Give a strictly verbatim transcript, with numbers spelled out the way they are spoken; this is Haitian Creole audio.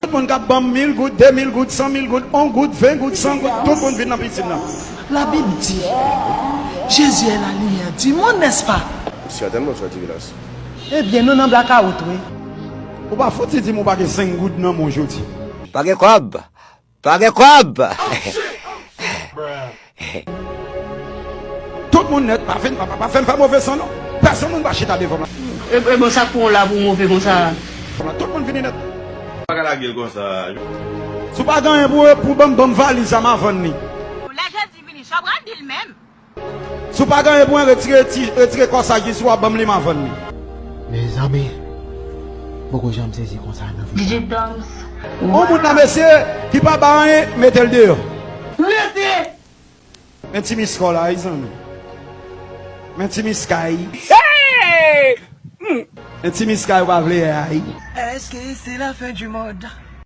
Moun k ap ban m mil goud, de mil goud, san mil goud, yon goud, ven goud, san goud, tout moun vin nan pisin nan. La Bible dit, Jésus est la lumière du monde, n'est-ce pas? Certainement, tu as dit grâce. Ebyen, nou nan blakawout, wi. Ou pa fouti di m ou pa gen senk goud nan men w jodi. Pa gen kòb. Pa gen kòb. Tout moun nèt, pa fè m, pa, pa, pa fè m fè move san non. Pèsonn moun pa chita devan m. E, e bon, sa k pran w la pou move konsa? Tout moun vini nèt. Pa ka lage l konsa. Si w pa gen anyen pou, pou ban m, ban m valiz la, m a vann li. Lè Jezi vini, sa w pral di l menm? Si w pa gen anyen pou mwen, retire ti, retire kòsaj li, si w ap ban m li, m a vann li. Mezanmi, m poko janm sezi konsa nan vi sa. D J Dams. Yon moun la, mesye, ki pa bay anyen, mete l deyò. Rete! Men ti miskay la, wi, zanmi. Men ti miskay. Men ti miskay ou pa vle ay. Est-ce que c'est la fin du monde?